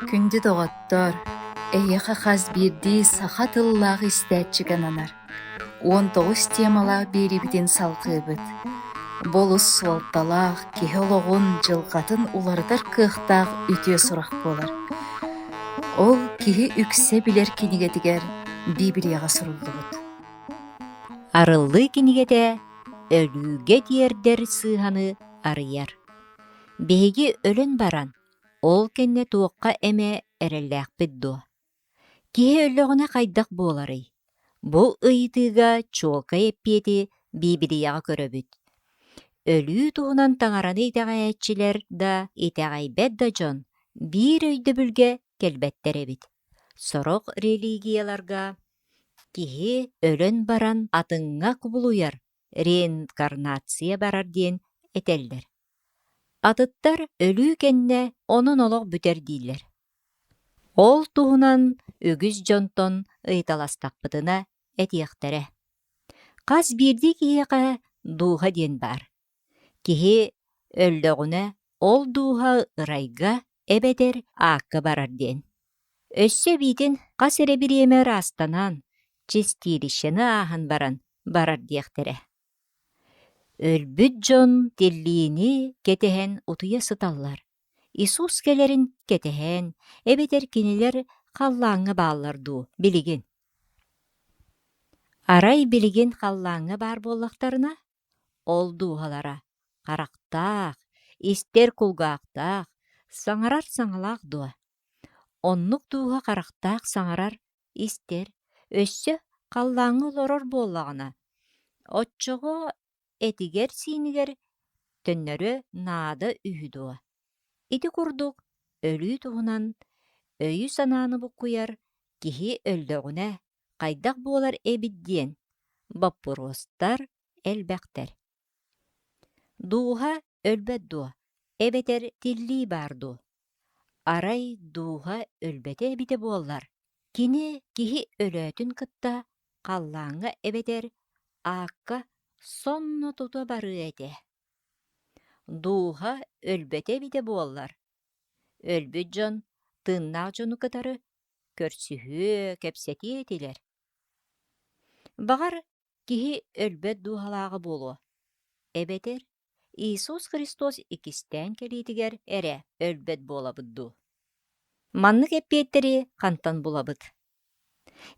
Күндү доҕоттор, эһиэхэ хас биирдии саха тыллаах истээччигэ ананар 19 темалаах биэриибитин салҕыыбыт. Бу олус суолталаах, киһи олоҕун, дьылҕатын уларытар кыахтаах үтүө сурах буолар. Ол киһи үксэ билэр кинигэтигэр Библияҕа суруллубут. Арыллыы кинигэтэ өлүүгэ тиэрдэр сыыһаны арыйар. Биһиги өлөн баран, ол кэннэ туохха эмэ эрэллээхпит дуо? Киһи өллөҕүнэ хайдах буоларый? Бу ыйытыыга чуолкай эппиэти Биибилийэҕэ көрөбүт. Өлүү туһунан таҥараны итэҕэйээччилэр да, итэҕэйбэт да дьон биир өйдөбүлгэ кэлбэттэр эбит. Сорох религияларга киһи өлөн баран атыҥҥа кубулуйар реинкарнация барар диэн этэллэр. Атыттар өлүү кэннэ онон олох бүтэр дииллэр. Ол туһунан үгүс дьонтон ыйыталастахпытына этиэхтэрэ. Хас биирдии киһиэхэ дууһа диэн баар. Киһи өллөҕүнэ ол дууһа ырайга эбэтэр аакка барар диэн. Өссө эбиитин хас эрэ бириэмэ ыраастанан, чистилищены ааһан баран барар диэхтэрэ. Өлбүт дьон тиллиини кэтэһэн утуйа сыталлар. Иисус кэлэрин кэтэһэн, эбэтэр кинилэр халлааҥҥа бааллар дуу, билигин? Арай билигин халлааҥҥа баар буоллахтарына, ол дууһалара харахтаах, истэр кулгаахтаах, саҥарар саҥалаах дуо? Оннук дууһа харахтаах саҥарар, истэр, өссө халлааҥҥа олорор буоллаҕына, оччоҕо этигэр-сиинигэр төннөрө наада үһү дуо? Ити курдук өлүү туһунан өйү-санааны буккуйар киһи өллөҕүнэ хайдах буолар эбит диэн боппуруостар элбэхтэр. Дууһа өлбөт дуо эбэтэр тиллии баар дуу? Арай дууһа өлбөтө эбитэ буоллар, кини киһи өлөөтүн кытта халлааҥҥа эбэтэр аакка сонно тута барыа этэ. Дууһа өлбөтө эбитэ буоллар, өлбүт дьон тыыннаах дьону кытары көрсүһүө, кэпсэтиэ этилэр. Баҕар, киһи өлбөт дууһалааҕа буолуо, эбэтэр Иисус Христос иккистээн кэлиитигэр эрэ өлбөт буолабыт дуу? Маннык эппиэттэри хантан булабыт?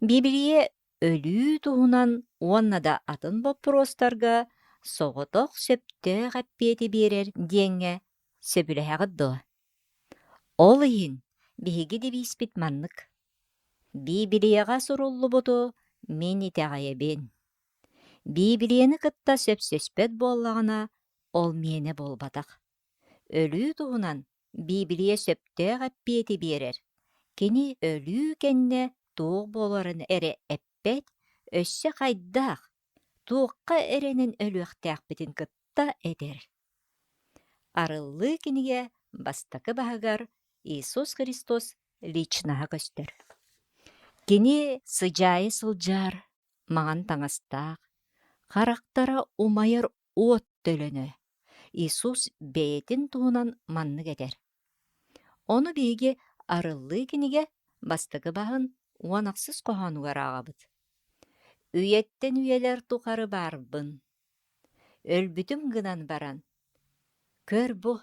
Биибилийэ өлүү туһунан уонна да атын боппуруостарга соҕотох сөптөөх эппиэти биэрэр диэҥҥэ сөбүлэһэҕит дуо? Ол иһин биһиги девизпит маннык: Биибилийэҕэ суруллубуту мин итэҕэйэбин. Биибилийэни кытта сөпсөспөт буоллаҕына, ол миэнэ буолбатах. Өлүү туһунан Биибилийэ сөптөөх эппиэти биэрэр. Кини өлүү кэннэ туох буоларын эрэ эппэт, өссө хайдах, туохха эрэнэн өлүөхтээхпитин кытта этэр. Арыллыы кинигэ бастакы баһыгар Иисус Христос личноһа көстөр. Кини сыдьаайа сылдьар, маҥан таҥастаах, харахтара умайар уот төлөнө. Иисус бэйэтин туһунан маннык этэр: Ону биһиги Арыллыы кинигэ бастакы баһын 18 хоһоонугар ааҕабыт. Үйэттэн үйэлэр тухары баарбын, өлбүтүм гынан баран, көр бу,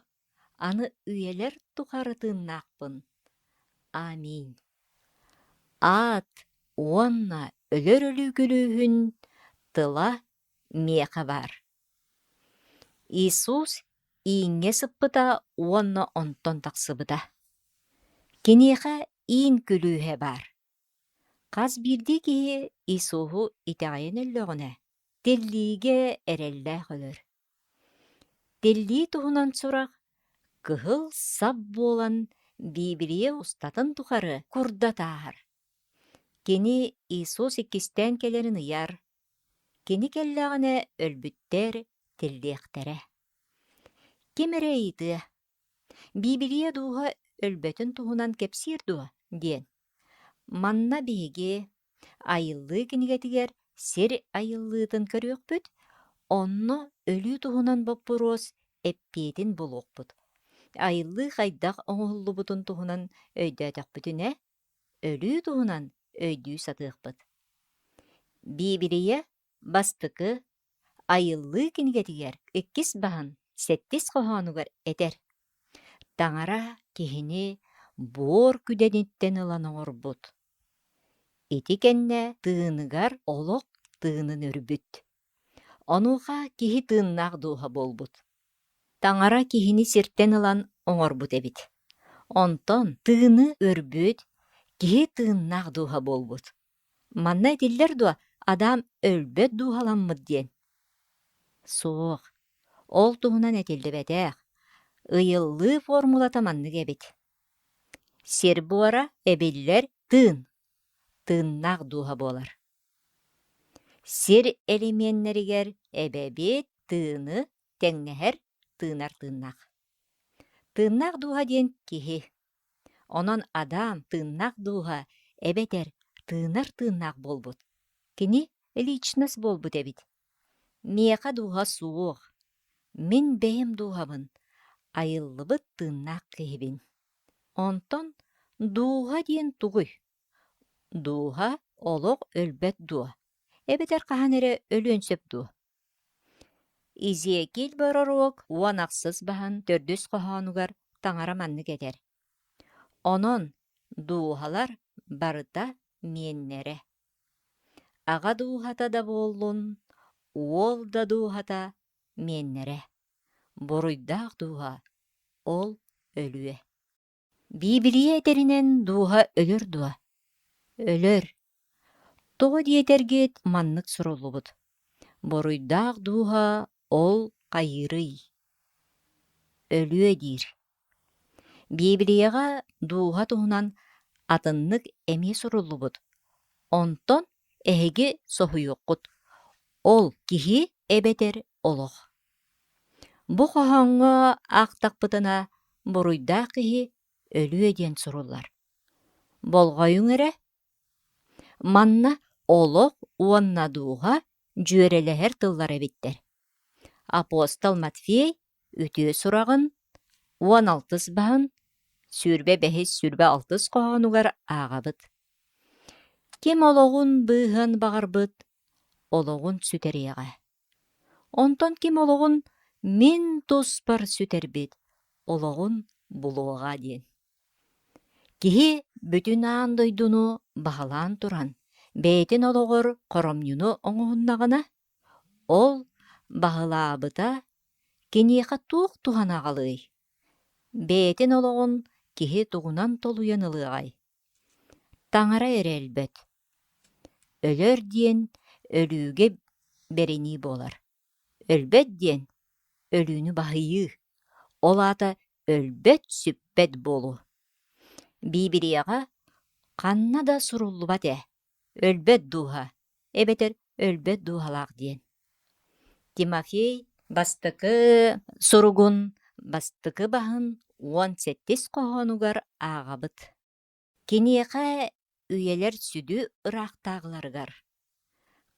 аны үйэлэр тухары тыыннаахпын. Аминь. Аат уонна өлөр өлүү күлүүһүн тыла миэхэ баар. Иисус ииҥҥэ сыппыта уонна онтон тахсыбыта. Киниэхэ иин күлүүһэ баар. Хас биирдии киһи Иисуһу итэҕэйэн өллөҕүнэ, тиллиигэ эрэллээх өлөр. Тиллии туһунан сурах кыһыл сап буолан Биибилийэ устатын тухары курдат ааһар. Кини Иисус иккистээн кэлэрин ыйар, Кини кэллэҕинэ өлбүттэр тиллиэхтэрэ. Ким эрэ ыйытыа: «Биибилийэ дууһа өлбөтүн туһунан кэпсиир дуо?» диэн. Манна биһиги айыллыы кинигэтигэр сир айыллыытын көрүөхпүт, онно өлүү туһунан боппуруос эппиэтин булуохпут. Айыллыы хайдах оҥоһуллубутун туһунан өйдөөтөхпүтүнэ, өлүү туһунан өйдүү сатыахпыт. Биибилийэ бастакы Айыллыы кинигэтигэр иккис баһын сэттис хоһоонугар этэр: «Таҥара киһини буор күдэниттэн ылан оҥорбут, ити кэннэ тыыныгар олох тыынын өрбүт, онуоха киһи тыыннаах дууһа буолбут. Таҥара киһини сиртэн ылан оҥорбут эбит, онтон тыыны өрбүт, киһи тыыннаах дууһа буолбут. Манна этиллэр дуо Адам өлбөт дууһаламмыт диэн? Суох, ол туһунан этиллибэтэх. Ыйыллыы формулата маннык эбит: Сир буора эбиллэр тыын, тыыннаах дууһа буолар. Сир элеменнэригэр эбэбит тыыны тэҥнэһэр тыынар тыыннаах. Тыыннаах дууһа диэн киһи. Онон Адам тыыннаах дууһа эбэтэр тыынар тыыннаах буолбут. Кини личность буолбут эбит. Миэхэ дууһа суох. Мин бэйэм дууһабын, айыллыбыт тыыннаах киһибин. Онтон дууһа диэн тугуй? Дууһа олох өлбөт дуо? Эбэтэр хаһан эрэ өлүөн сөп дуо? Изекиль бороруок уон ахсыс баһын төрдүс хоһоонугар таҥара маннык этэр: «Онон дууһалар барыта миэннэрэ. Аҕа дууһата да буоллун, уол да дууһата миэннэрэ. Буруйдаах дууһа ол өлүө». Биибилийэ этэринэн дууһа өлөр дуо? Өлөр. Тоҕо диэтэргит маннык суруллубут: Буруйдаах дууһа ол хайыырый? Өлүө диир. Биибилийэҕэ дууһа туһунан атыннык эмиэ суруллубут. Онтон эһиги соһуйуоххут: ол киһи эбэтэр олох. Бу хоһооҥҥо аахтахпытына буруйдаах киһи өлүө диэн суруллар. Болҕойуҥ эрэ, манна олох уонна дууһа дьүөрэлэһэр тыллар эбиттэр. Апостол Матфей үтүө сураҕын уон алтыс баһын 25 26 хоһоонугар ааҕабыт: «Ким олоҕун быыһыан баҕарбыт, олоҕун сүтэриэҕэ. Онтон ким олоҕун мин туспар сүтэрбит, олоҕун булуоҕа диэн. Киһи бүтүн аан дойдуну баһылаан туран, бэйэтин олоҕор хоромньуну оҥоһуннаҕына, ол баһылаабыта киниэхэ туох туһаны аҕалыай? Бэйэтин олоҕун киһи тугунан толуйан ылыаҕай? Таҥара эрэ өлбөт. Өлөр диэн өлүүгэ бэринии буолар. Өлбөт диэн өлүүнү баһыйыы, ол аата өлбөт-сүппэт буолуу. Биибилийэҕэ ханна да суруллубат ээ, өлбөт дууһа эбэтэр өлбөт дууһалаах диэн. Тимофей бастакы суругун бастакы баһын уон сэттис хоһоонугар ааҕабыт. Киниэхэ үйэлэр сүдү ыраахтааҕыларыгар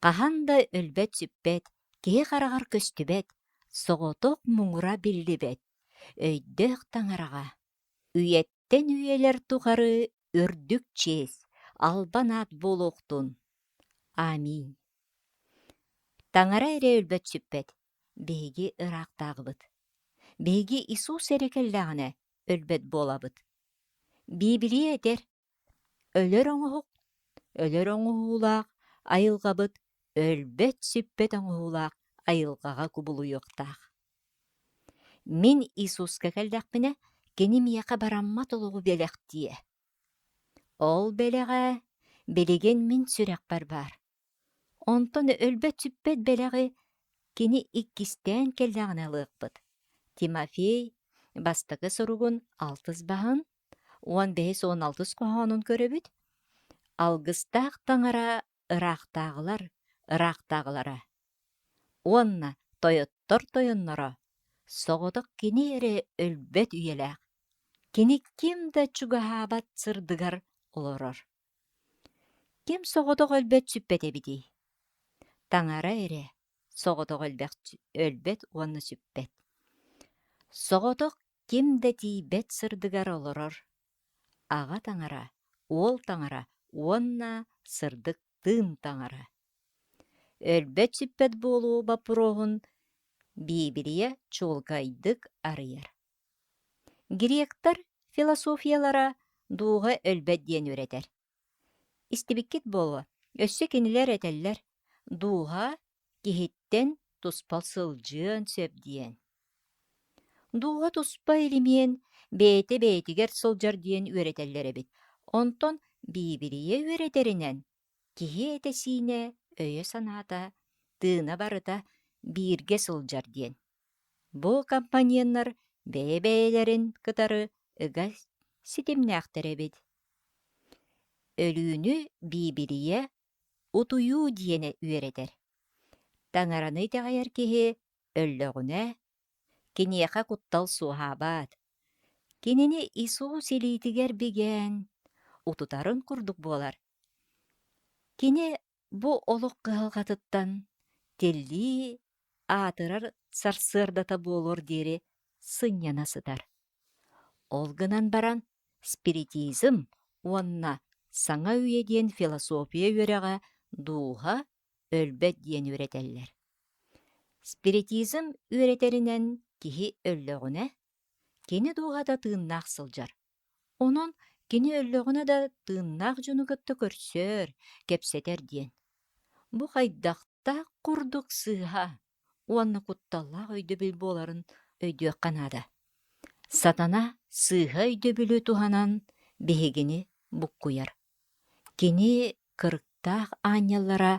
хаһан да өлбөт-сүппэт, киһи хараҕар көстүбэт, соҕотох муҥура биллибэт өйдөөх таҥараҕа үйэттэн үйэлэр тухары үрдүк чиэс, албан аат буолуохтун. Аминь. Таҥара эрэ өлбөт-сүппэт, биһиги ыраахтааҕыбыт. Биһиги Иисус эрэ кэллэҕинэ өлбөт буолабыт. Биибилийэ этэр: өлөр оҥоһук, өлөр оҥоһуулаах айылҕабыт өлбөт-сүппэт оҥоһуулаах айылҕаҕа кубулуйуохтаах. Мин Иисуска кэллэхпинэ, кини миэхэ бараммат олоҕу бэлэхтиэ. Ол бэлэҕэ билигин мин сүрэхпэр баар. Онтон өлбөт-сүппэт бэлэҕи кини иккистээн кэллэҕинэ ылыахпыт. Тимофей бастакы суругун алтыс баһын, уон бэһис уон алтыс хоһоонун көрөбүт. Алгыстаах таҥара ыраахтааҕылар ыраахтааҕылара уонна тойоттор тойонноро соҕотох кини эрэ өлбөт үйэлээх, кини ким да чугаһаабат сырдыгар олорор. Ким соҕотох өлбөт-сүппэт эбитий? Таҥара эрэ соҕотох өлбөт уонна сүппэт. Соҕотох Ким да тиийбэт сырдыгар олорор Аҕа таҥара, Уол таҥара уонна сырдык тыын таҥара. Өлбөт-сүппэт буолуу боппуруоһун Биибилийэ чуолкайдык арыйар. Гректэр философиялара дууһа өлбөт диэн үөрэтэр. Истибиккит буолуо, өссө кинилэр этэллэр: дууһа киһиттэн туспа сылдьыан сөп диэн. Дууһа туспа элимиэн, бэйэтэ бэйэтигэр сылдьар диэн үөрэтэллэр эбит. Онтон Биибилийэ үөрэтэринэн киһи этэ-сиинэ, өйө-санаата, тыына барыта бииргэ сылдьар диэн. Бу компоненнар бэйэ-бэйэлэрин кытары ыга ситимнээхтэр эбит. Өлүүнү Биибилийэ утуйуу диэнэ үөрэтэр. Таҥараны итэҕэйэр киһи өллөҕүнэ, киниэхэ куттал суоһаабат. Кинини Иисус илиитигэр бигээн, утутарын курдук буолар. Кини бу олох кыһалҕатыттан тиллии аатырар сарсыардата буолуор диэри сынньана сытар. Ол гынан баран спиритизм уонна саҥа үйэ диэн философия үөрэҕэ дууһа өлбөт диэн үөрэтэллэр. Спиритизм үөрэтэринэн киһи өллөҕүнэ, кини дууһата тыыннаах сылдьар. Онон кини өллөҕүнэ да тыыннаах дьону кытта көрсөр, кэпсэтэр диэн. Бу хайдахтаах курдук сыыһа уонна кутталлаах өйдөбүл буоларын өйдүөххэ наада. Сатана сыыһа өйдөбүлү туһанан биһигини буккуйар. Кини кырыктаах аанньаллара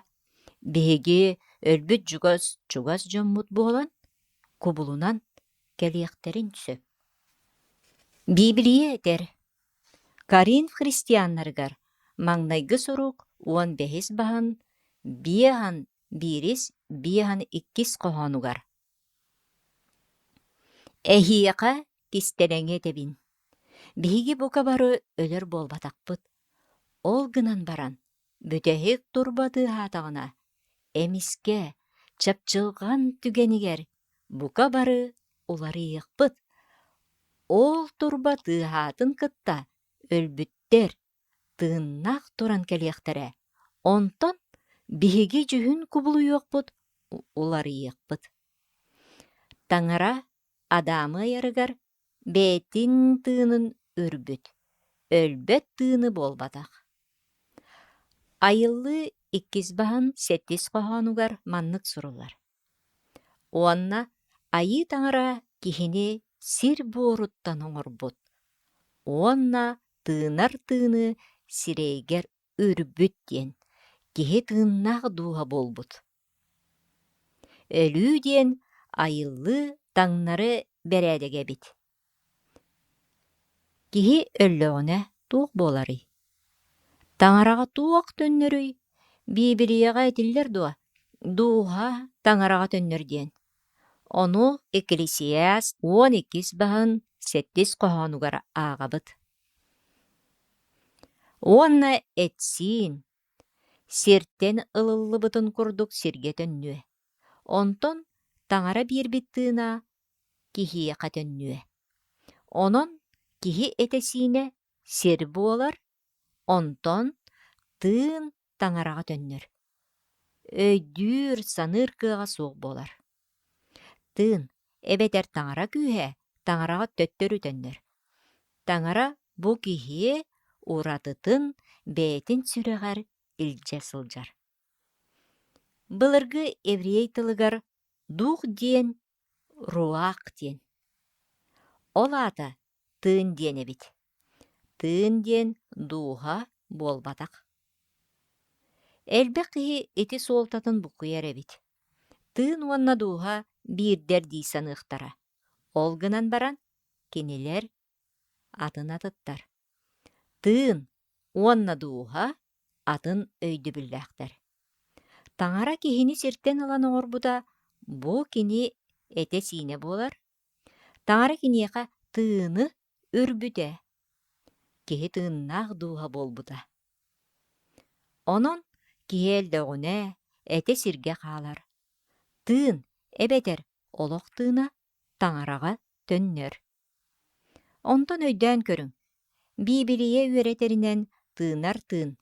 биһиги өлбүт чугас чугас дьоммут буолан кубулунан кэлиэхтэрин сөп. Библия этэр: Коринф христианнарыгар маҥнайгы сурук 15 баһын биэһэн биирис биэһэн иккис хоһоонугар «Эһиэхэ кистэлэҥи этэбин: биһиги бука бары өлөр буолбатахпыт, ол гынан баран бүтэһик турба тыаһаатаҕына, эмискэ чапчылҕан түгэнигэр бука бары уларыйыахпыт, ол турба тыаһаатын кытта өлбүттэр тыыннаах туран кэлиэхтэрэ, онтон биһиги дьүһүн кубулуйуохпут, уларыйыахпыт. Таҥара Адамы айарыгар бэйэтин тыынын үрбүт, өлбөт тыыны буолбатах. Айыллыы иккис баһын сэттис хоһоонугар маннык суруллар: Уонна Айыы Таҥара киһини сир буоруттан оҥорбут уонна тыынар тыыны сирэйигэр үрбүт диэн киһи тыыннаах дууһа буолбут. Өлүү диэн айыллыы таҥнары бэрээдэгэ эбит. Киһи өллөҕүнэ туох буоларый? Таҥараҕа туох төннөрүй? Биибилийэҕэ этиллэр дуо? Дууһа таҥараҕа төннөр диэн. Ону Екклесиас 12 баһын сэттис хоһоонугар ааҕабыт. Уонна эт-сиин сиртэн ылыллыбытын курдук сиргэ төннүө. Онтон таҥара биэрбит тыына киһиэхэ төннүө. Онон киһи этэ-сиинэ сир буолар, онтон тыын таҥараҕа төннөр. Өйдүүр, саныыр кыаҕа суох буолар. Тыын эбэтэр таҥара күүһэ таҥараҕа төттөрү төннөр. Таҥара бу киһи уратытын бэйэтин сүрэҕэр илдьэ сылдьар. Былыргы еврей тылыгар дух диэн руах диэн. Ол аата тыын диэн эбит. Тыын диэн дууһа буолбатах. Элбэх киһи ити суолтатын буккуйар эбит. Тыын уонна дууһа биирдэр дии саныахтара. Ол гынан баран кинилэр атын атыттар. Тыын уонна дууһа атын өйдөбүллээхтэр. Таҥара киһини сиртэн ылан оҥорбута бу кини этэ-сиинэ буолар. Таҥара киниэхэ тыыны үрбүтэ, киһи тыыннаах дууһа буолбута. Онон киһи өллөҕүнэ этэ сиргэ хаалар, тыын эбэтэр олох тыына таҥараҕа төннөр. Онтон өйдөөн көрүҥ, Биибилийэ үөрэтэринэн тыынар тыын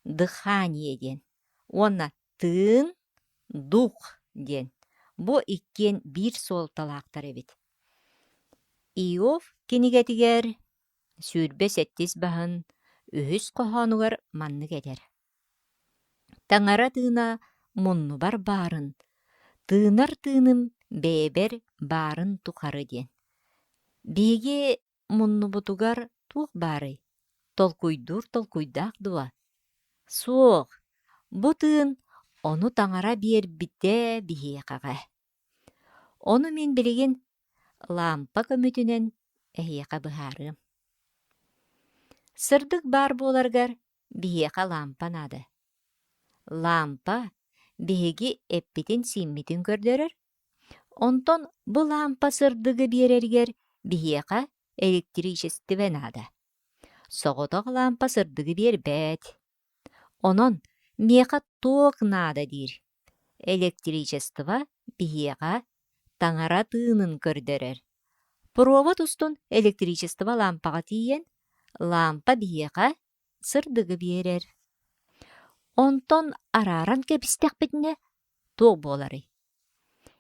дыхание диэн уонна тыын дух диэн бу иккиэн биир суолталаахтар эбит. Иов кинигэтигэр 27 баһын үһүс хоһоонугар маннык этэр: «Таҥара тыына муннубар баарын, тыынар тыыным бэйэбэр баарын тухары» диэн. Биһиги муннубутугар туох баарый? Толкуйдуур толкуйдаах дуо? Суох, бу тыын ону таҥара биэрбитэ биһиэхэҕэ. Ону мин билигин лаампа көмөтүнэн эһиэхэ быһаарыам. Сырдык баар буоларыгар биһиэхэ лаампа наада. Лаампа биһиги эппитин-сииммитин көрдөрөр, онтон бу лаампа сырдыгы биэрэригэр биһиэхэ электричествэ наада. Соҕотох лаампа сырдыгы биэрбэт. Онон миэхэ туох наада диир. Электричество биһиэхэ таҥара тыынын көрдөрөр. Провод устун электричество лаампаҕа тиийэн, лаампа биһиэхэ сырдыгы биэрэр. Онтон арааран кэбистэхпитинэ туох буоларый?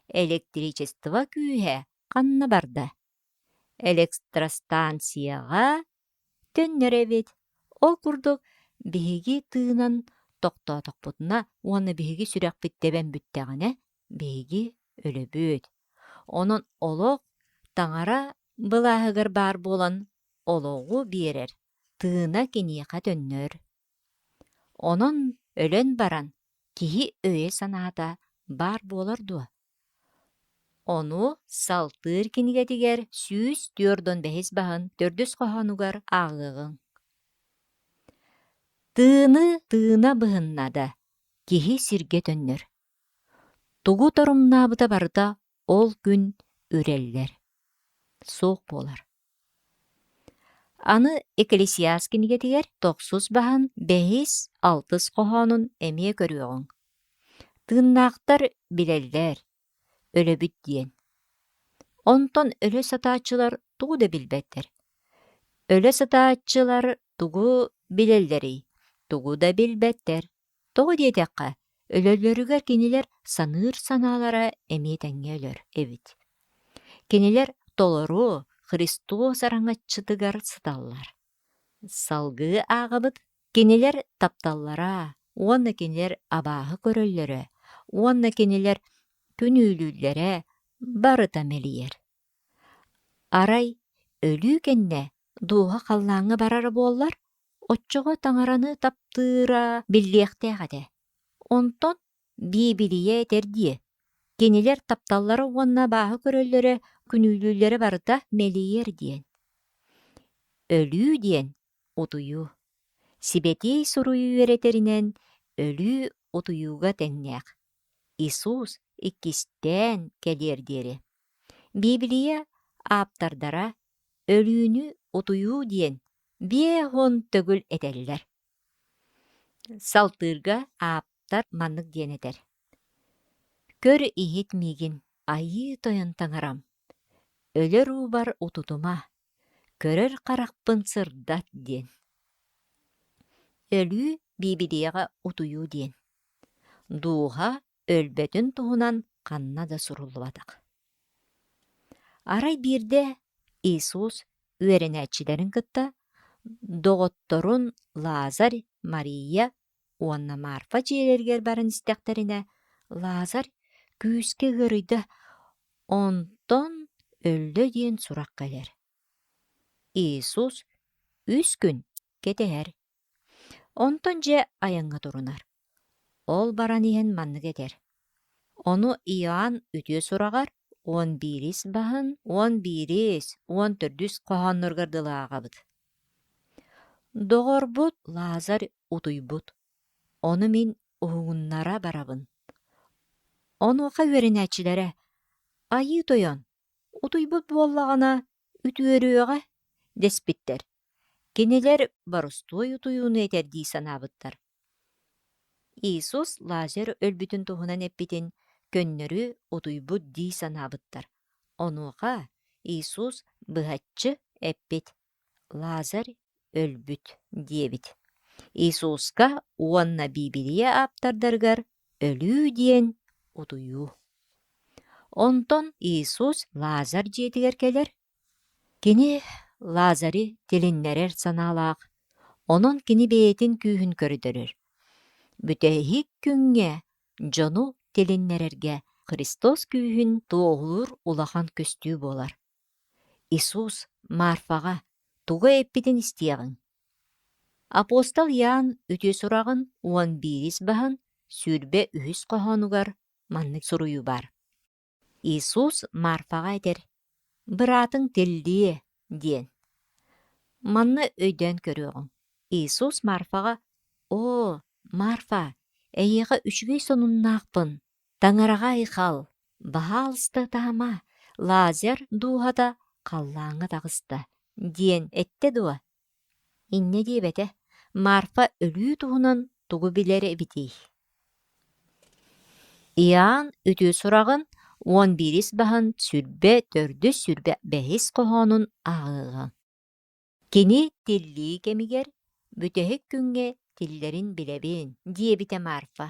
Электричество күүһэ ханна барда? Электростанцияҕа төннөр эбит. Ол курдук биһиги тыынан тохтоотохпутуна уонна биһиги сүрэхпит тэбэн бүттэҕинэ, биһиги өлөбүт. Онон олох таҥара былааһыгар баар буолан олоҕу биэрэр, тыына киниэхэ төннөр. Онон өлөн баран киһи өйө-санаата баар буолар дуо? Ону Салтыыр кинигэтигэр 145 баһын төрдүс хоһоонугар ааҕыаҕыҥ: Тыыны тыына быһынна да, киһи сиргэ төннөр. Тугу торумнаабыта барыта ол күн үрэллэр, суох буолар. Аны Экклесиас кинигэтигэр тохсус баһын бэһис, алтыс хоһоонун эмиэ көрүөҕүҥ. Тыыннаахтар билэллэр, өлөбүт диэн. Онтон өлө сатааччылар тугу да билбэттэр. Өлө сатааччылар тугу билэллэрий? Тугу да билбэттэр. Тоҕо диэтэххэ, өлөллөрүгэр кинилэр саныыр санаалара эмиэ тэҥҥэ өлөр эбит. Кинилэр толору Христос араҥаччытыгар сыталлар. Салгыы ааҕабыт кинилэр тапталлара уонна кинилэр абааһы көрөллөрө уонна кинилэр күнүүлүүллэрэ барыта мэлийэр. Арай өлүү кэннэ дууһа халлааҥҥа барара буоллар, оччоҕо таҥараны таптыыра биллиэхтээх этэ. Онтон Биибилийэ этэр дии, кинилэр тапталлара уонна абааһы көрөллөрө, күнүүлүүллэрэ барыта мэлийэр диэн. Өлүү диэн утуйуу. Сибэтиэй суруйуу үөрэтэринэн өлүү утуйууга тэҥнээх. Иисус иккистээн кэлиэр диэри. Биибилийэ ааптардара өлүүнү утуйуу диэн 50 төгүл этэллэр. Салтыырга ааптар маннык диэн этэр: «Көр-иһит миигин, Айыы Тойон Таҥарам, өлөр уубар утутума, көрөр харахпын сырдат» диэн. Өлүү Биибилийэҕэ утуйуу диэн. Дууһа өлбөтүн туһунан ханна да суруллубатах. Арай биирдэ Иисус үөрэнээччилэрин кытта доҕотторун Лазарь, Мария уонна Марфа дьиэлэригэр баран истэхтэринэ, Лазарь күүскэ ыарыйда, онтон өллө диэн сурах кэлэр. Иисус үс күн кэтэһэр. Онтон дьэ айаҥҥа турунар. Ол баран иһэн маннык этэр: Ону Иоанн үтүө сураҕар 11-ис баһын, 11-ис, 14-үс хоһоонноругар дылы ааҕабыт. Доҕорбут Лазарь утуйбут, ону мин уһугуннара барабын. Онуоха үөрэнээччилэрэ: «Айыы Тойон, утуйбут буоллаҕына, үтүөрүөҕэ» дэспиттэр. Кинилэр боростуой утуйууну этэр дии санаабыттар. Иисус Лазарь өлбүтүн туһунан эппитин көннөрү утуйбут дии санаабыттар. Онуоха Иисус быһаччы Эппит: «Лазарь өлбүт» диэбит. Иисуска уонна Биибилийэ ааптардарыгар өлүү диэн утуйуу. Онтон Иисус Лазарь дьиэтигэр кэлэр. Кини Лазари тилиннэрэр санаалаах, онон кини бэйэтин күүһүн көрдөрөр. Бүтэһик күҥҥэ дьону тилиннэрэргэ Христос күүһүн туоһулуур улахан көстүү буолар. Иисус Марфаҕа тугу эппитин истиэҕиҥ. Апостол Иоанн үтүө сураҕын уон биирис баһын 23 хоһоонугар маннык суруйуу баар: Иисус Марфаҕа этэр: «Быраатыҥ тиллиэ» диэн. Манна өйдөөн көрүөҕүҥ: Иисус Марфаҕа: «Оо, Марфа, эйиэхэ үчүгэй сонуннаахпын, Таҥараҕа айхал, баһаалыста ытаама, Лазарь дууһата халлааҥҥа таҕыста» диэн эттэ дуо? Инньэ диэбэтэ, Марфа өлүү туһунан тугу билэр эбитий? Иоанн үтүө сураҕын уон биирис баһын 24 25 хоһоонун ааҕыаҕыҥ. Кини тиллии кэмигэр бүтэһик күҥҥэ тиллэрин билэбин, диэбитэ Марфа.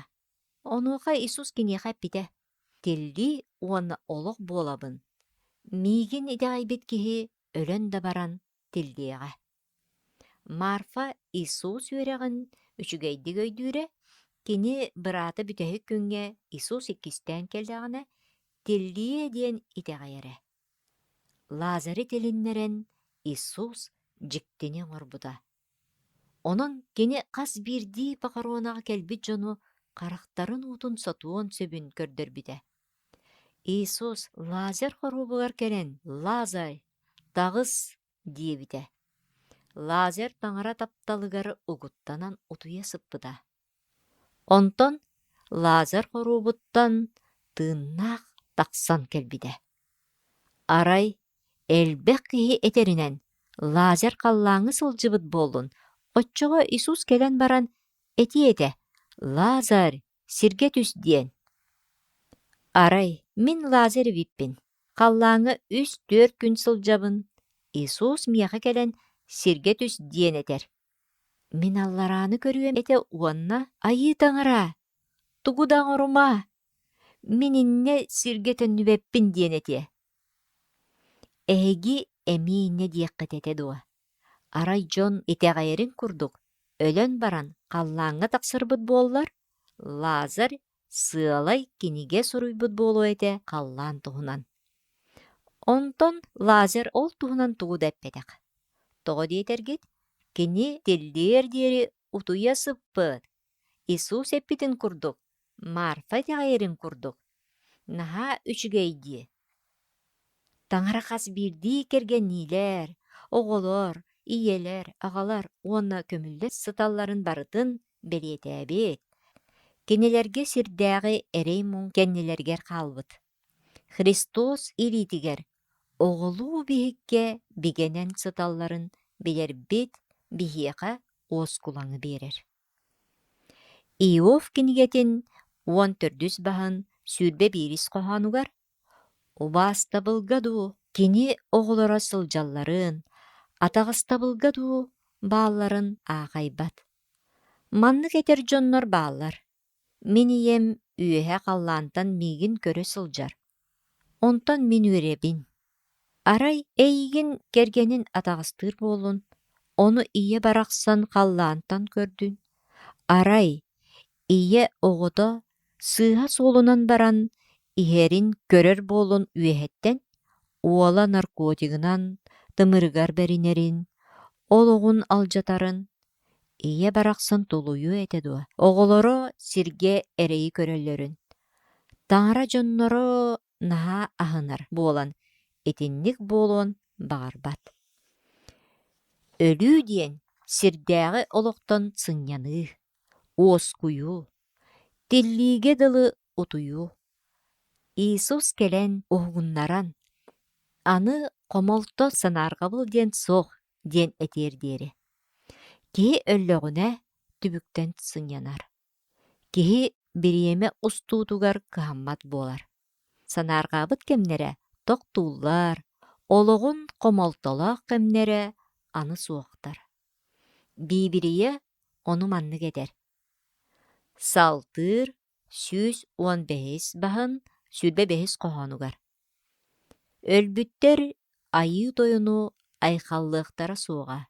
Онуоха Иисус киниэхэ эппитэ: «Тиллии уонна олох буолабын. Миигин итэҕэйбит киһи өлөн да баран тиллиэҕэ». Марфа Иисус үөрэҕин үчүгэйдик өйдүүрэ, кини быраата бүтэһик күҥҥэ Иисус иккистээн кэллэҕинэ тиллиэ диэн итэҕэйэрэ. Лазары тилиннэрэн Иисус дьиктини оҥорбута. Онон кини хас биирдии похоронаҕа кэлбит дьону харахтарын уутун сотуон сөбүн көрдөрбүтэ. Иисус Лазарь хоруобугар кэлэн «Лазарь, таҕыс!» диэбитэ. Лазарь таҥара тапталыгар угуттанан утуйа сыппыта. Онтон Лазарь хоруобуттан тыыннаах тахсан кэлбитэ. Арай, элбэх киһи этэринэн, Лазарь халлааҥҥа сылдьыбыт буоллун, оччоҕо Иисус кэлэн баран этиэ этэ: «Лазарь, сиргэ түс» диэн. Арай, мин Лазарь эбиппин, халлааҥҥа үс-түөрт күн сылдьабын, Иисус миэхэ кэлэн сиргэ түс диэн этэр. Мин алларааны көрүөм этэ уонна «Айыы таҥара, тугу да оҥорума, мин иннэ сиргэ төннүбэппин» диэн этиэ. Эһиги эмиэ иннэ диэххит этэ дуо? Арай дьон итэҕэйэрин курдук өлөн баран халлааҥҥа тахсарбыт буоллар, Лазарь сыалай кинигэ суруйбут буолуо этэ халлаан туһунан. Онтон Лазарь ол туһунан тугу да эппэтэх. Тоҕо диэтэргит, кини тиллиэр диэри утуйа сыппыт. Иисус эппитин курдук, Марфа итэҕэйэрин курдук, наһаа үчүгэй дии. Таҥара хас биирдии кэргэнниилэр, оҕолор, ийэлэр, аҕалар уонна көмүллэ сыталларын барытын бэлиэтээбит. Кинилэргэ сирдээҕи эрэй-муҥ кэннилэригэр хаалбыт. Христос илиитигэр оҕолуу биһиккэ бигэнэн сыталларын билэрбит биһиэхэ уоскулаҥы биэрэр. Иов кинигэтин уон төрдүс баһын сүүрбэ биирис хоһоонугар «Убаастабылга дуу кини оҕолоро сылдьалларын, атаҕастабылга дуу баалларын аахайбат. Маннык этэр дьоннор бааллар. Мин ийэм үөһэ халлаантан миигин көрө сылдьар. Онтон мин үөрэбин. Арай эйигин кэргэнин атаҕастыыр буоллун, ону ийэ барахсан халлаантан көрдүн. Арай ийэ оҕото сыыһа суолунан баран иһэрин көрөр буоллун үөһэттэн, уола наркотигынан тымырыгар бэринэрин, олоҕун алдьатарын Ийэ барахсан тулуйуо этэ дуо, оҕолоро сиргэ эрэйи көрөллөрүн. Таҥара дьонноро наһаа аһынар буолан итинник буолуон баҕарбат. Өлүү диэн сирдээҕи олохтон сынньаныы, уоскуйуу, тиллиигэ дылы утуйуу. Иисус кэлэн уһугуннаран, аны хомолто санаарҕабыл диэн суох диэн этиэр диэри. Киһи өллөҕүнэ түбүктэн сынньанар. Киһи бириэмэ устуутугар кыһаммат буолар. Санаарҕаабыт кэмнэрэ тохтууллар, Олоҕун хомолтолоох кэмнэрэ аны суохтар. Биибирийэ ону маннык этэр: Салтыыр 115 баһын 25 хоһоонугар Өлбүттэр Айыы Тойону айхаллыахтара суоҕа,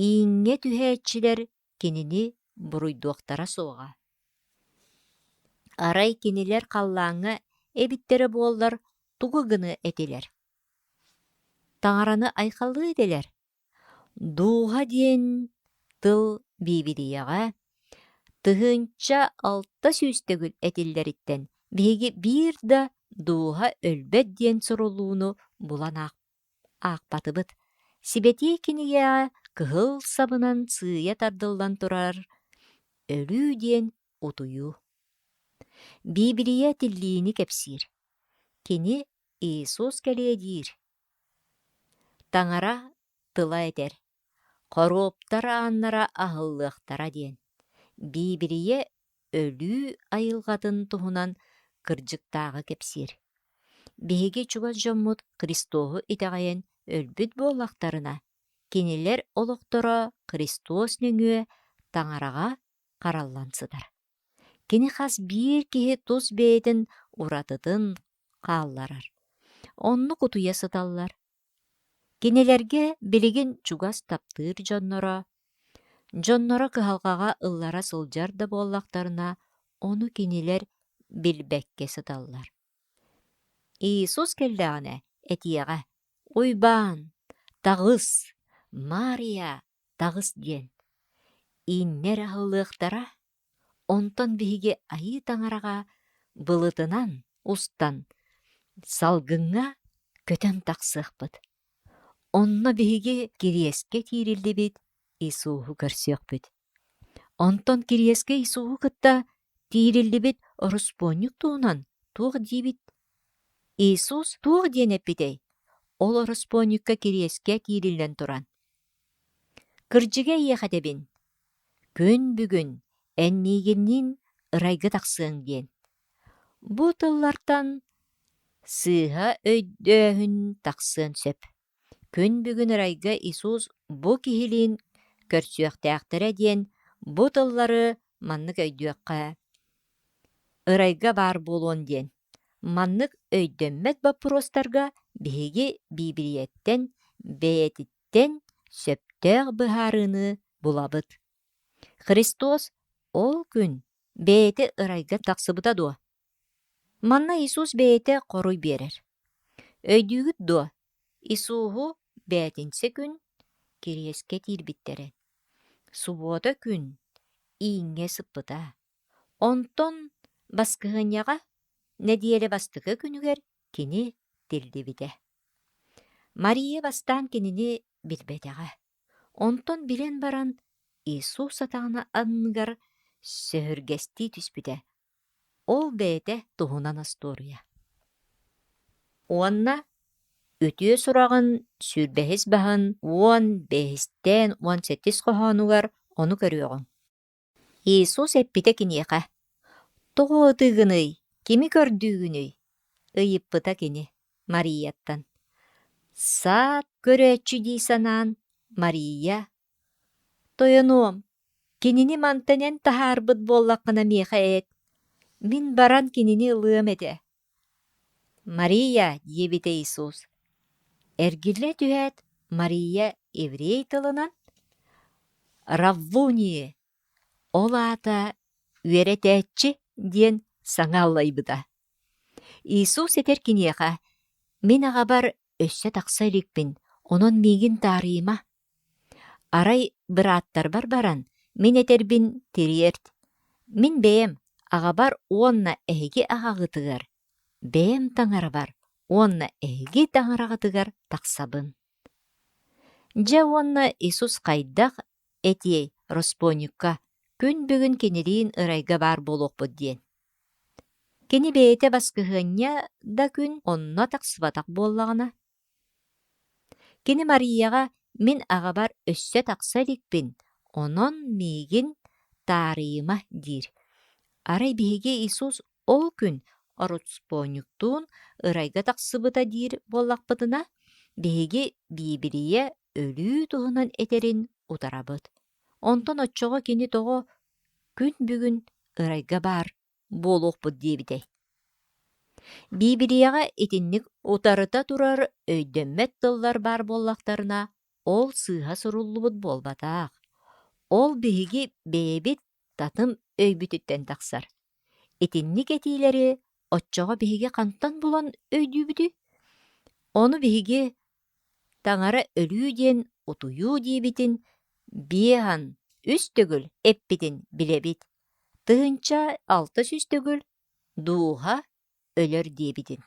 ииҥҥэ түһээччилэр кинини буруйдуохтара суоҕа. Арай кинилэр халлааҥҥа эбиттэрэ буоллар тугу гыныа этилэр? Таҥараны айхаллыа этилэр. Дууһа диэн тыл Биибилийэҕэ 1600 төгүл этиллэриттэн биһиги биир да дууһа өлбөт диэн суруллууну булан аахпатыбыт. Сибэтиэй кинигэҕэ кыһыл сабынан сыыйа тардыллан турар «Өлүү» диэн утуйуу. Биибилийэ тиллиини кэпсиир. Кини Иисус кэлиэ диир. Таҥара тыла этэр: «Хоруоптар ааннара аһыллыахтара» диэн. Биибилийэ өлүү айылҕатын туһунан кырдьыктааҕы кэпсиир. Биһиги чугас дьоммут Христоһу итэҕэйэн өлбүт буоллахтарына, кинилэр олохторо Христос нөҥүө Таҥараҕа хараллан сытар. Кини хас биир киһи тус бэйэтин уратытын хаалларар. Оннук утуйа сыталлар. Кинилэргэ билигин чугас таптыыр дьонноро, дьонноро кыһалҕаҕа ыллара сылдьар да буоллахтарына, ону кинилэр билбэккэ сыталлар. Иисус кэллэҕинэ этиэҕэ: «Уйбаан, таҕыс, Маарыйа, таҕыс» диэн. Ииннэр аһыллыахтара, онтон биһиги Айыы Таҥараҕа былытынан устан салгыҥҥа көтөн тахсыахпыт. Онно биһиги кириэскэ киириллибит Иисуһу көрсүөхпүт. Онтон кириэскэ Иисуһу кытта тиириллибит ороспуонньук туһунан туох диибит? Иисус туох диэн эппитэй? Ол ороспуонньукка кириэскэ киириллэн туран: «Кырдьыга эйиэхэ этэбин, күн бүгүн эн миигинниин ырайга тахсыаҥ» диэн. Бу тыллартан сыыһа өйдөөһүн тахсыан сөп. Күн бүгүн ырайга Иисус бу киһилиин көрсүөхтээхтэрэ диэн бу тыллары маннык өйдүөххэ: ырайга баар буолуон диэн. Маннык өйдөммөт боппуруостарга биһиги Биибилийэттэн бэйэтиттэн сөптөөх быһаарыыны булабыт. Христос ол күн бэйэтэ ырайга тахсыбыта дуо? Манна Иисус бэйэтэ хоруй биэрэр: «Өйдүүгүт дуо, Иисуһу бээтинсэ күн кириэскэ тиирбиттэрэ, субуота күн ииҥҥэ сыппыта, онтон баскыһыанньаҕа нэдиэлэ бастакы күнүгэр кини тиллибитэ. Мария бастаан кинини билбэтэҕэ, онтон билэн баран Иисус атаҕын анныгар сөһүргэстии түспүтэ Ол бэйэтэ туһунан остуоруйа. Уонна үтүө сураҕын 25 баһын 15-тээн 17 хоһоонугар ону көрүөҕүҥ. Иисус эппитэ киниэхэ: «Тоҕо ытыыгыный, кими көрдүүгүнүй?» ыйыппыта кини Марияттан. Саат көрөөччү дии санаан, Мария «Тойонуом, кинини мантан эн таһаарбыт буоллаххына миэхэ эт, мин баран кинини ылыам этэ» «Мария» диэбитэ Иисус. Эргиллэ түһээт, Мария еврей тылынан «Раввуни» ол аата «үөрэтээччи» диэн саҥа аллайбыта. Иисус этэр киниэхэ: «Мин аҕабар өссө тахса иликпин, онон миигин таарыйыма. Арай бырааттарбар баран, мин этэрбин тириэрт: мин бэйэм аҕабар уонна эһиги аҕаҕытыгар, бэйэм таҥарабар уонна эһиги таҥараҕытыгар тахсабын». Дьэ уонна Иисус хайдах этиэй Роспуонньукка күн бүгүн кинилиин ырайга баар буолуохпут диэн. Кини бэйэтэ баскыһыанньа да күн онно тахсыбатах буоллаҕына Кини Марияҕа мин аҕабар өссө тахса иликпин, онон миигин таарыйыма диир. Арай биһиги Иисус ол күн Ороспуонньуктуун ырайга тахсыбыта диир буоллахпытына, Биһиги Биибилийэ өлүү туһунан этэрин утарабыт. Онтон оччоҕо кини тоҕо күн бүгүн ырайга баар буолуохпут диэбитэй? Биибилийэҕэ итинник утарыта турар өйдөммөт тыллар баар буоллахтарына, ол сыыһа суруллубут буолбатах. Ол биһиги бэйэбит татым өйбүтүттэн тахсар. Итинник этиилэри оччоҕо биһиги хантан булан өйдүүбүтүй? Ону биһиги Таҥара өлүү диэн утуйуу диэбитин биэһан үс төгүл эппитин билэбит, 1600 төгүл дууһа өлөр диэбитин.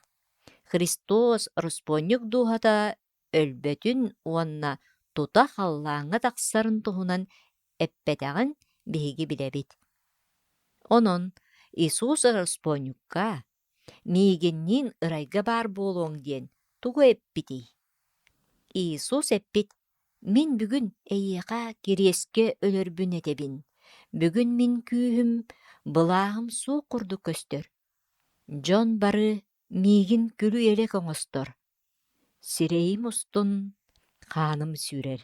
Христос ороспуонньук дууһата өлбөтүн уонна тута халлааҥҥа тахсарын туһунан эппэтэҕин биһиги билэбит. Онон Иисус ороспуонньукка «Миигинниин ырайга баар буолуоҥ» диэн тугу эппитий? Иисус эппит: «Мин бүгүн эйиэхэ кириэскэ өлөрбүн этэбин, бүгүн мин күүһүм, былааһым суох курдук көстөр. Дьон бары миигин күлүү-элэк оҥостор, Сирэйим устун хааным сүүрэр.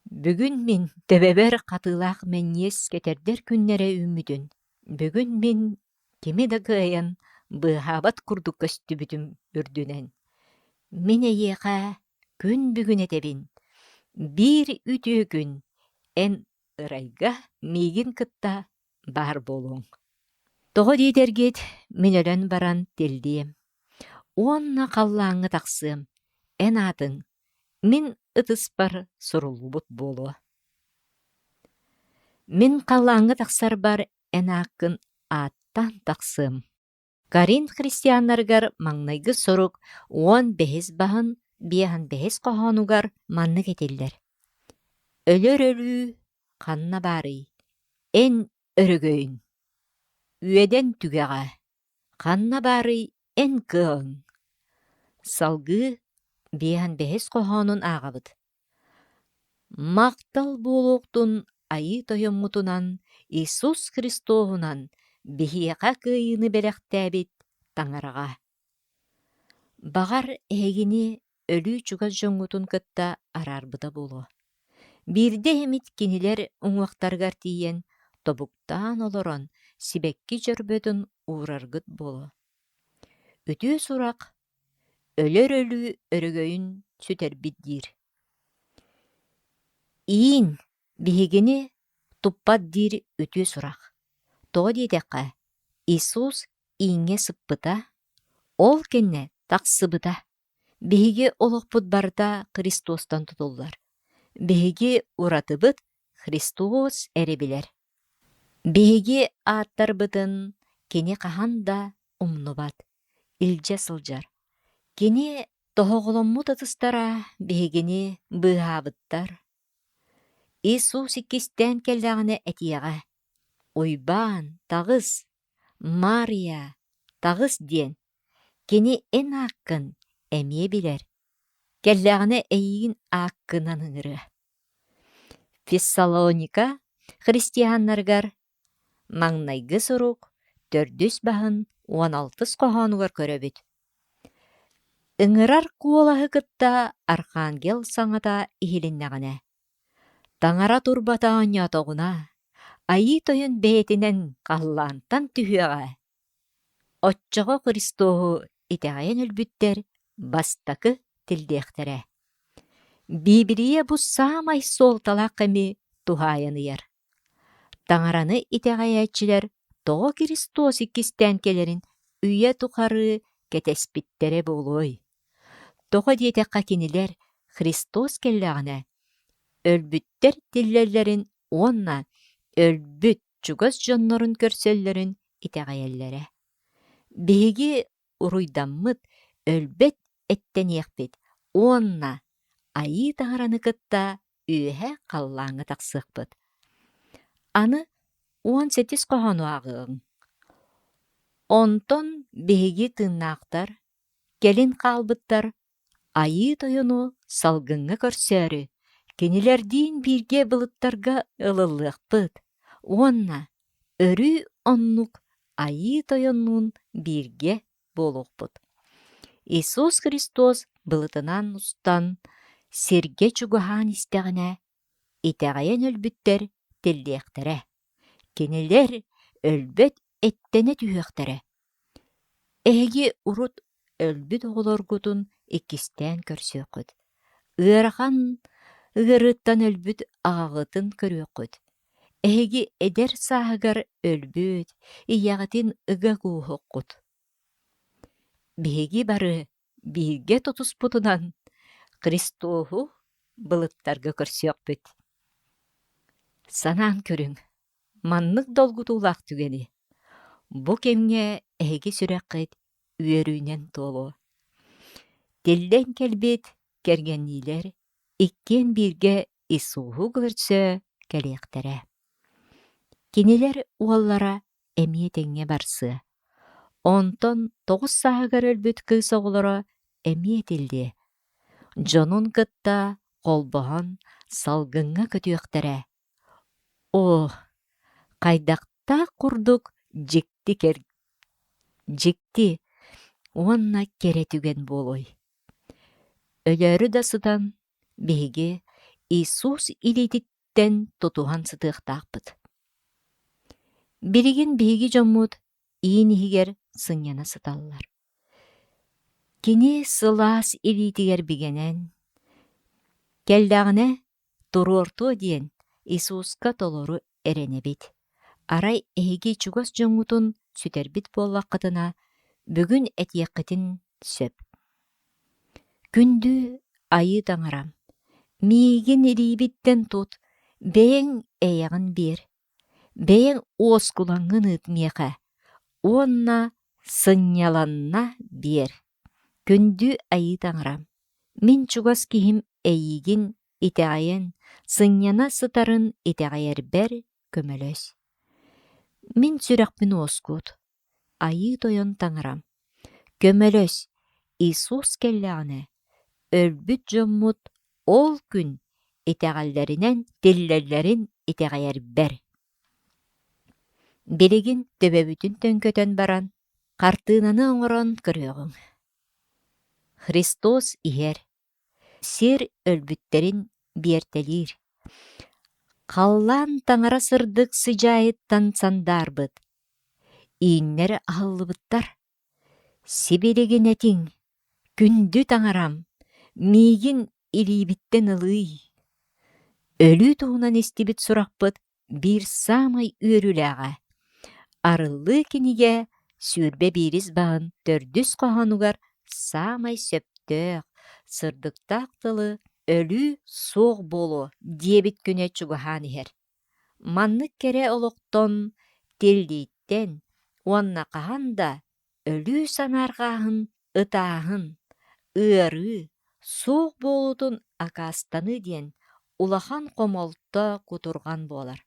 Бүгүн мин төбөбөр хатыылаах мэнньиэс кэтэрдэр күннэрэ үүммүтүн, бүгүн мин кими да кыайан быыһаабат курдук көстүбүтүм үрдүнэн, мин эйиэхэ күн бүгүн этэбин, биир үтүө күн эн ырайга миигин кытта баар буолуоҥ. Тоҕо диэтэргит, мин өлөн баран тиллиэм уонна халлааҥҥа тахсыам, эн аатыҥ мин ытыспар суруллубут буолуо. Мин халлааҥҥа тахсарбар эн ааккын ааттаан тахсыам. Коринф христианнарыгар маҥнайгы сурук уон бэһис баһын биэһэн бэһис хоһоонугар маннык этиллэр: «Өлөр өлүү ханна баарый? Эн өрөгөйүн! Үөдэн түгэҕэ ханна баарый эн кыаҕыҥ?» Салгыы биэһэн бэһис хоһоонун ааҕабыт: Махтал буолуохтун Айыы Тойоммутунан Иисус Христоһунан биһиэхэ кыайыыны бэлэхтээбит Таҥараҕа. Баҕар, эһигини өлүү чугас дьоҥҥутун кытта араарбыта буолуо. Биирдэ эмит кинилэр уҥуохтарыгар тиийэн, тобуктаан олорон сибэкки дьөрбөтүн уураргыт буолуо. Үтүө сурах өлөр өлүү өрөгөйүн сүтэрбит диир. Иин биһигини туппат диир үтүө сурах. Тоҕо диэтэххэ, Иисус ииҥҥэ сыппыта, ол кэннэ тахсыбыта. Биһиги олохпут барыта Христостан тутуллар. Биһиги уратыбыт Христос эрэ билэр. Биһиги ааттарбытын кини хаһан да умнубат, илдьэ сылдьар. Кини тоһоҕоломмут ытыстара биһигини быыһаабыттар. Иисус иккистээн кэллэҕинэ этиэҕэ: «Уйбаан, таҕыс! Маарыйа, таҕыс!» диэн. Кини эн ааккын эмиэ билэр, кэллэҕинэ эйигин ааккынан ыҥырыа. Фессалоника христианнарыгар маҥнайгы сурук төрдүс баһын уон алтыс хоһоонугар көрөбүт. Ыҥырар куолаһы кытта архангел саҥата иһилиннэҕинэ, Таҥара турбата оонньоотоҕуна, Айыы Тойон бэйэтинэн халлаантан түһүөҕэ. Оччоҕо Христоһу итэҕэйэн өлбүттэр бастакы тиллиэхтэрэ. Биибилийэ бу саамай суолталаах кэми туһаайан ыйар. Таҥараны итэҕэйээччилэр тоҕо Христос иккистээн кэлэрин үйэ тухары кэтэспиттэрэ буолуой? Тоҕо диэтэххэ кинилэр Христос кэллэҕинэ өлбүттэр тиллэллэрин уонна өлбүт чугас дьоннорун көрсөллөрүн итэҕэйэллэрэ. Биһиги уруйдаммыт өлбөт эттэниэхпит уонна Айыы Таҥараны кытта үөһэ халлааҥҥа тахсыахпыт. Аны уон сэттис хоһоону ааҕыаҕыҥ. Онтон биһиги тыыннаахтар, кэлин хаалбыттар Айыы Тойону салгыҥҥа көрсөөрү, кинилэрдиин бииргэ былыттарга ылыллыахпыт уонна өрүү оннук Айыы Тойоннуун бииргэ буолуохпут. Иисус Христос былытынан устан сиргэ чугаһаан истэҕинэ, итэҕэйэн өлбүттэр тиллиэхтэрэ, кинилэр өлбөт эттэнэ түһүөхтэрэ. Эһиги урут өлбүт оҕолоргутун иккистээн көрсүөххүт, ыарахан ыарыыттан өлбүт аҕаҕытын көрүөххүт. Эһиги эдэр сааһыгар өлбүт ийэҕитин ыга кууһуоххут. Биһиги бары бииргэ тутуспутунан Христоһу былыттарга көрсүөхпүт. Санаан көрүҥ, маннык долгутуулаах түгэни. Бу кэмҥэ эһиги сүрэххит үөрүүнэн туолуо. Тиллэн кэлбит кэргэнниилэр иккиэн бииргэ Иисуһу көрсө кэлиэхтэрэ. Кинилэр уоллара эмиэ тэҥҥэ барсыа. Онтон 9 сааһыгар өлбүт кыыс оҕолоро эмиэ тиллиэ. Дьонун кытта холбоһон салгыҥҥа көтүөхтэрэ. Оо, хайдахтаах курдук дьикти дьикти уонна кэрэ түгэн буолуой. Өлөөрү да сытан биһиги Иисус илиититтэн тутуһан сытыахтаахпыт. Билигин биһиги дьоммут иин иһигэр сынньана сыталлар. Кини сылаас илиитигэр бигэнэн, кэллэҕинэ туруортуо диэн Иисуска толору эрэнэбит. Арай эһиги чугас дьоҥҥутун сүтэрбит буоллаххытына, бүгүн этиэххитин сөп. Күндү Айыы Таҥарам, миигин илиибиттэн тут, бэйэҥ эйэҕин биэр, бэйэҥ уоскулаҥҥын ыыт миэхэ уонна сынньаланна биэр. Күндү Айыы Таҥарам, мин чугас киһим эйиигин итэҕэйэн, сынньана сытарын итэҕэйэрбэр көмөлөс. Мин сүрэхпин уоскут, Айыы Тойон Таҥарам, көмөлөс, Иисус кэллэҕинэ, өлбүт дьоммут ол күн итэҕэллэринэн тиллэллэрин итэҕэйэрбэр. Билигин төбөбүтүн төҥкөтөн баран, хартыынаны оҥорон көрүөҕүҥ. Христос иһэр, сир өлбүттэрин биэртэлиир. Халлаан таҥара сырдык сыдьаайыттан сандаарбыт, ииннэр аһыллыбыттар. Сибилигин этиҥ, күндү таҥарам, миигин илиибиттэн ылыый. Өлүү туһунан истибит сурахпыт биир саамай үөрүүлээҕэ «Арыллыы» кинигэ 21-ис баһын төрдүс хоһоонугар саамай сөптөөх, сырдыктаах тылы «өлүү суох буолуо» диэбит күнэ чугаһаан иһэр. Маннык кэрэ олохтон, тиллииттэн уонна хаһан да өлүү санаарҕааһын, ытааһын, ыарыы, суох буолуутун акаастаныы диэн улахан хомолто, кутурҕан буолар.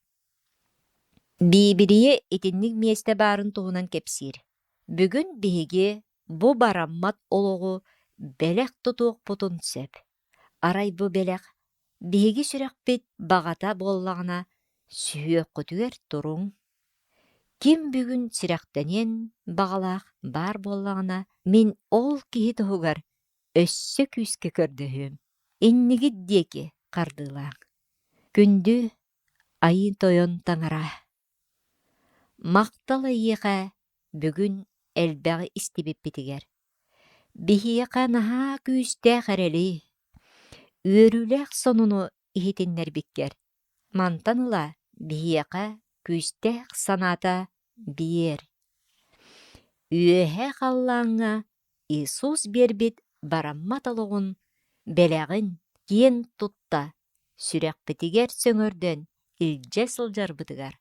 Биибилийэ итинник миэстэ баарын туһунан кэпсиир. Бүгүн биһиги бу бараммат олоҕу бэлэх тутуохпутун сөп. Арай бу бэлэх биһиги сүрэхпит баҕата буоллаҕына, сүһүөххүтүгэр туруҥ. Ким бүгүн сүрэхтэниэн баҕалаах баар буоллаҕына, мин ол киһи туһугар өссө күүскэ көрдөһүөм, иннигит диэки хардыылааҥ. Күндү Айыы Тойон Таҥара, махтал эйиэхэ бүгүн элбэҕи истибиппитигэр. Биһиэхэ наһаа күүстээх эрэли, үөрүүлээх сонуну иһитиннэрбиккэр Мантан ыла биһиэхэ күүстээх санаата биэр. Үөһээ халлааҥҥа Иисус биэрбит бараммат олоҕун бэлэҕин киэн тутта сүрэхпитигэр сөҥөрдөн илдьэ сылдьарбытыгар,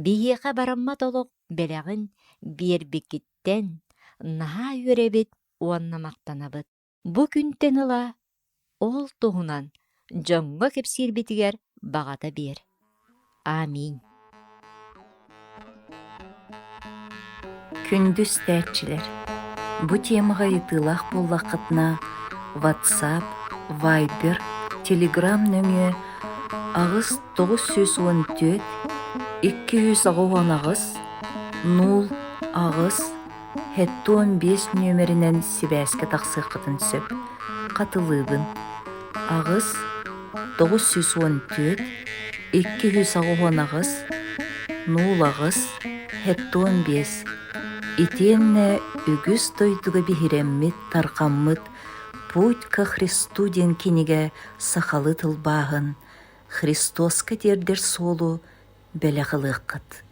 биһиэхэ бараммат олох бэлэҕин биэрбиккиттэн наһаа үөрэбит уонна махтанабыт. Бу күнтэн ыла ол туһунан дьоҥҥо кэпсиирбитигэр баҕата биэр. Аминь. Күндү истээччилэр, бу темаҕа ыйытыылаах буоллаххытына WhatsApp, Viber, Telegram нөҥүө 8 914 288 0 8 75 нүөмэринэн сибээскэ тахсыаххытын сөп. Хатылыыбын: 8 914 288 08 75 Итиэннэ үгүс дойдуга биһирэммит, тарҕаммыт «Путь ко Христу» диэн кинигэ сахалыы тылбааһын «Христоска тиэрдэр суолу» бэлэх ылыаххыт.